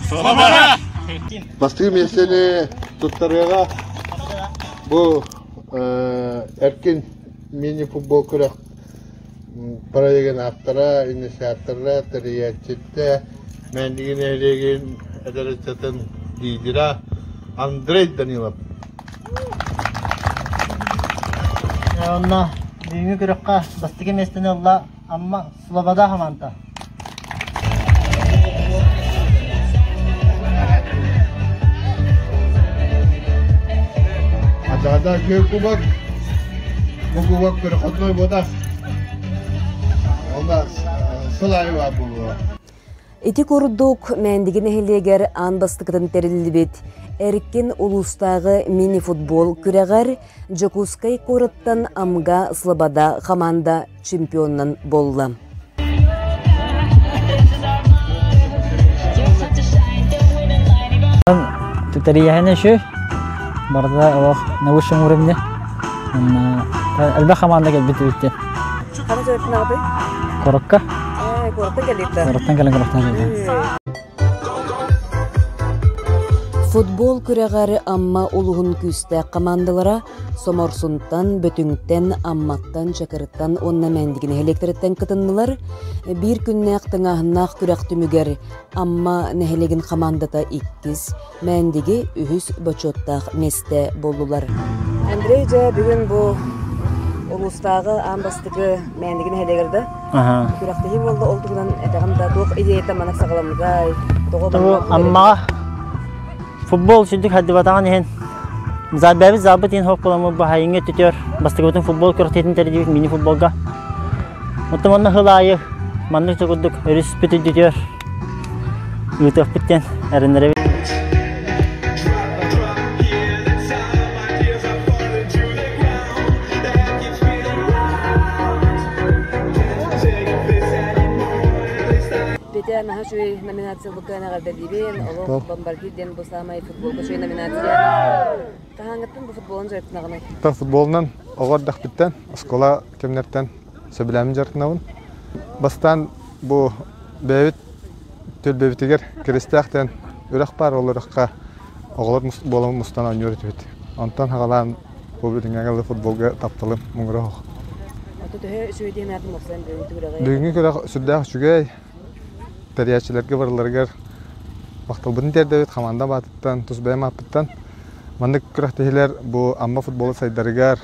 Слобода! Бастакы миэстэни туттарыаҕа бу Эркин мини-футбол күрэх проегын ааптара, инициатора, тэрийээччитэ, Мээндиги нэһилиэгин эдэр ыччатын лидера Андрей Данилов. Онно бүгүҥҥү күрэххэ бастакы миэстэни ылла Амма Слобода хамаанда. Адада күөх кубок, бу кубок переходной буолар. Онно сыл аайы баар буолуо. Ити курдук, Мээндиги нэһилиэгэр аан бастакытын тэриллибит Эркин улуустааҕы мини-футбол күрэҕэр Дьокуускай куораттан Амга Слобода хамаанда чемпионунан буолла. Тэрийэһин үчү барыта олох на высшем уровне. Элбэх хамаанда кэлбит эбиттен. Хана сөптүн аҕатай? Корокка. Куораттан кэлбиттэр. Куораттан кэлэн куораттан кэлбиттэр. Футбол күрэҕэр Амма улуһун күүстээх хамаандалара Соморсунтан, Бөтүҥтэн, Амматтан, Чакырыттан уонна Мээндиги нэһилиэктэриттэн кытыннылар. Биир күннээх тыҥааһыннаах күрэх түмүгэр Амма нэһилиэгин хамаандата иккис, Мээндиги үһүс бочуоттаах миэстэ буоллулар. Андрей, дьэ, бүгүн бу улуустааҕы аан бастакы Мээндиги нэһилиэгэр да күрэхтэһии буолла. Ол туһунан этэҕин да, туох идеята маннык саҕаламмытай? Тоҕо Аммаҕа футбол сүрдүк хайдыбатаҕын иһин Забэбит забыт иһин хоппуламмыт баһайыҥҥа өттүтүөр бастакыбытын футбол күрэхтэһиитин тэрийдибит мини футболга. Оттон манна сыл аайы маннык да курдук өрүспүт үрдүтүөр ыытыахпыт диэн эрэнэрэбит. Петя, наһаа үчүгэй номинация буккаан эҕэрдэлиибин. Олох бомбардир диэн бу саамай футболга үчүгэй номинация. Хаһааҥҥыттан бу футболун дьарыктанаҕыный? Футболунан оҕо эрдэхпиттэн, оскуола кэмнэртэн сөбүлээммин дьарыктанабын. Бастаан бу бэйэбит түөлбэбитигэр Киристээх диэн үрэх баар, ол үрэххэ оҕолор буолан мустан оонньуур этибит. Онтон хаҕалаан бу билиҥҥэ футболга тапталым муҥура суох. Ото төһө үчүгэй диэн аатын уопсайан бүгүҥҥү күрэҕи? Бүгүҥҥү күрэх сүрдээх үчүгэй. Тэрийээччилэргэ барыларыгар махталбытын тиэрдэбит хамаанда баатыттан, тус бэйэм ааппыттан. Маннык күрэхтэһиилэр бу Амма футбола сайдарыгар,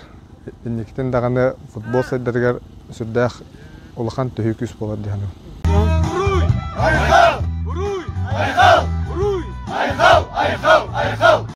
инникитин даҕаны футбол сайдарыгар сүрдээх улахан төһүү күүс буолар дии саныыбын. Уруй! Айхал! Уруй! Айхал! Уруй! Айхал! Айхал! Айхал!